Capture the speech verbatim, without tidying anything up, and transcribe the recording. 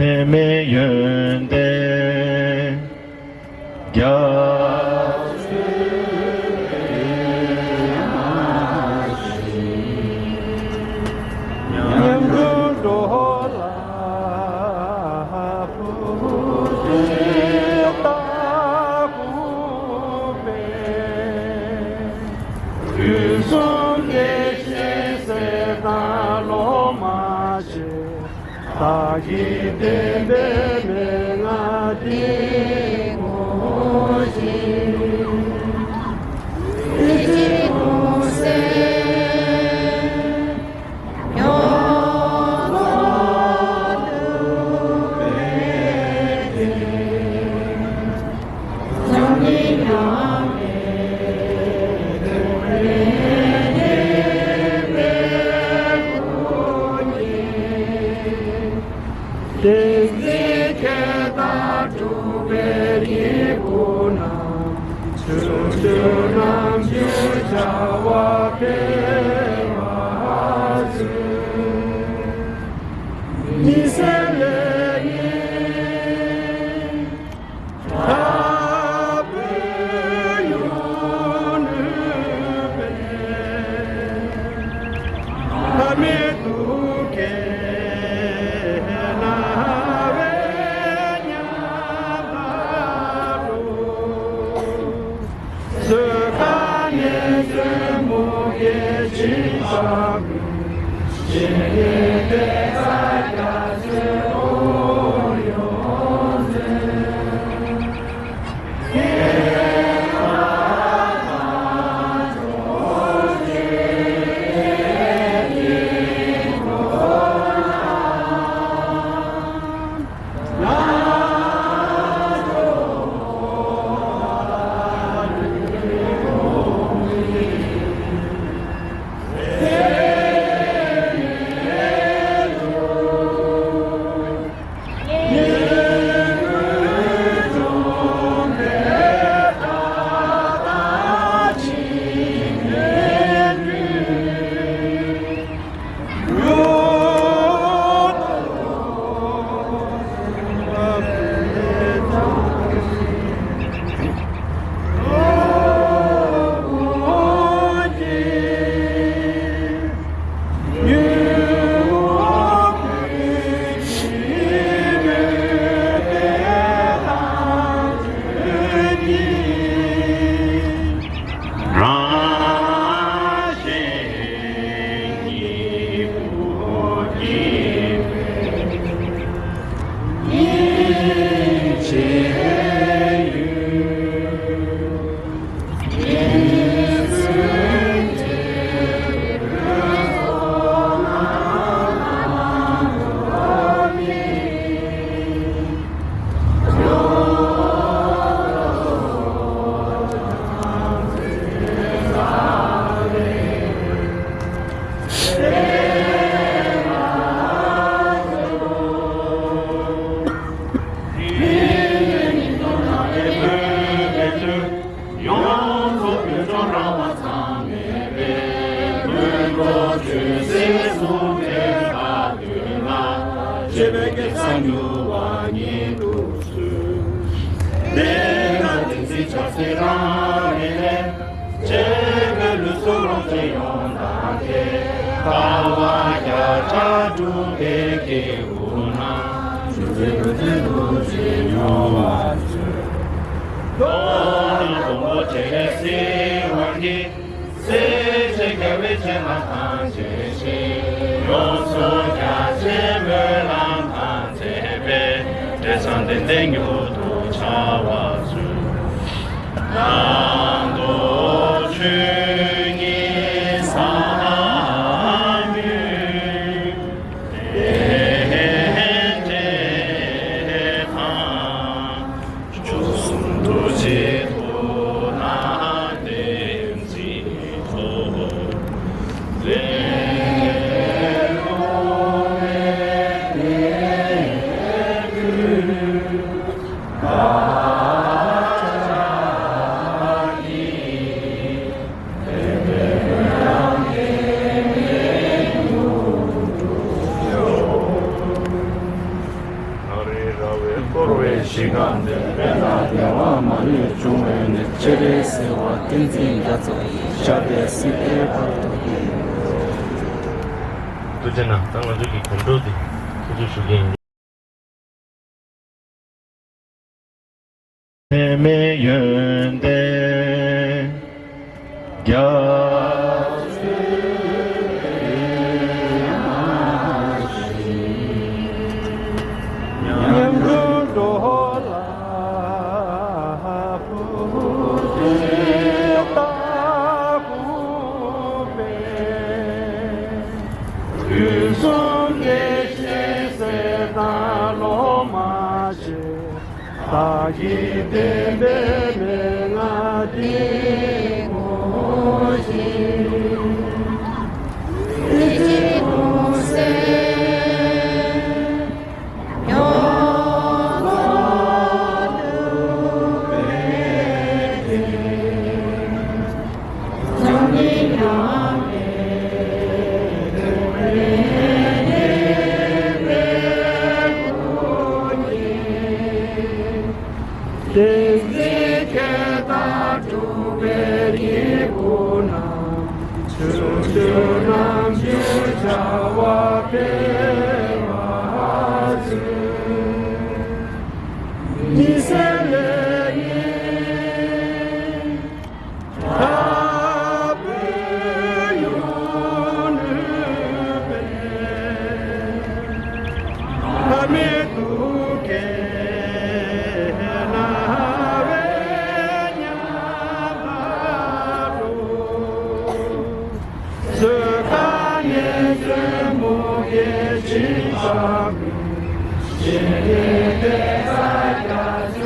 ཚད་མེད་ཡོན་ཏན་རྒྱ་མཚོའི་ཉམས་རྒུད་འགྲོ་ལ་ཕུག་པའི་ལྟ་བུ་པས། དུས་གསུམ་བདེ་གཤེགས་སྲས་དང་སློབ་མ་ཆེ། བདག་གི་བསྟན་པའི་མན་ངག་འདི་གོ་ཞིང་། ཨི་ཙི་ཀུ་སེ། བསྟན་འཛིན་ཁྱེད་དང་གྲུབ་པའི་སྐྱེས་བུ་རྣམས། ཕྱོགས་བཅུ་རྣམས་ཀྱི་བྱ་བ་སྤེལ་བར་མཛོད། ཉི་ཟེར་ལས་ཉིད་དྲག་པོའི་ཡུལ་ནུས་པས། ཐ་མལ་དུ་སྐྱེས་ན་བས་ཉམས་པ་འགྲོ། བཟོད་པ་ནི་བཙུན་མོ་གི་སྦྱིན་པ་ཀུན། རང་གཞན་གཉིས་པོ་སྐྱེ་བའི་སྙིང་རྗེའི་ཡུལ། ཡོངས་སུ་ཀུན་འབྱུང་རང་དབང་ཐ་མལ་པའི་ཀུན་རྟོག་ཆོས་སྲིད་གསུམ་བྲལ་བ་དོན་ལ་སྤྱོད་པའི་དགེ་རྩ་མྱུར་བ་ཉིད་དུ་བཟོད། དེ་ལྟར་བདེན་ཚིག་ཕྱག་འཚལ་རང་རིག་ལས། སྤྱོད་པའི་ལུས་སུ་རང་བཞིན་ཡོངས་དག་སྟེ། ལྟ་བ་བརྒྱ་ཕྲག་གྲུབ་པའི་སྐྱེས་བུ་རྣམས། ཆོས་ཀྱི་ཐུགས་རྗེ་ཐུགས་རྗེས་མྱུར་བར་མཛོད། མདོར་ན་མགོན་པོ་ཁྲི་ལས་གསལ་བར་བགྱི། སྲས་བཅས་རྒྱལ་བའི་སྤྱན་སྔར་ཐམས་ཅད་བཞེས། ཡོངས་སུ་རྒྱ་ཆེའི་སྨོན་ལམ་དང་མཛད་པས། བྲེ་སྲང་ལྡན་ལྡན་མྱུར་དུ་འཆར་བར་མཛོད། ནང་དུ་ཆོས་ཉིད་ཟབ་མོའི་རྟེན་འབྲེལ་དང་། བཅུ་གསུམ་ཐུགས་རྗེའི་ཐུགས་དམ་བདེན་ཚིག་ཐོབ། ལེགས་སློབ་མའི་གདན་ཁྲི་བདག་ཅག་གི་ རེ་ར་བས་བསྐོར་བའི་ཞིང་ཁམས་ནས། དཔལ་ལྡན་བདེ་བ་མ་ལུས་འབྱུང་བའི་གནས། སྤྱན་རས་གཟིགས་དབང་བསྟན་འཛིན་རྒྱ་མཚོ་ཡི། ཞབས་པད་སྲིད་མཐའི་བར་དུ་བརྟན། ཐུགས་རྗེ་གནང་། ད་ང་ཚོ་གི་གོམ་བགྲོད་དེ་ཚུགས་ཚུགས་ཞུ་གི་ཡིན། ཚད་མེད་ཡོན་ཏན་རྒྱ་མཚོའི་ཉམས་རྒུད་འགྲོ་ལ་ཕུགས་ཏེ་ལྟ་དགོས་པས། དུས་གསུམ་བདེ་གཤེགས་སྲས་དང་སློབ་མ་ཆེ། བདག་གི་བསྟན་པའི་མན་ངག་འདི་གོ་ཞིང་། ཚེ་གཅིག་ལྟུང་བསོད་ཡོངས་རྫོགས་འགྲུབ་པའི་ཕྱིར། བསྟན་འཛིན་མཁས་དང་གྲུབ་པའི་སྐྱེས་བུ་རྣམས། ཕྱོགས་བཅུ་རྣམ་འཕྲུལ་བྱ་བ་སྤེལ་བར་མཛོད། ཉི་ཟེར་ལས་ཉིན་དྲག་པོའི་ཡུལ་ནུབ་པའི། ཕ་མའི་སྡུག་བསྔལ་ན་བའི་ཉམས་ལ་སྤྲོ། གསོད་དང་ངན་གསོད་མུ་གེ་འཇིགས་པ་མེད། གཞན་ཡང་དེ་ས་རྒྱ་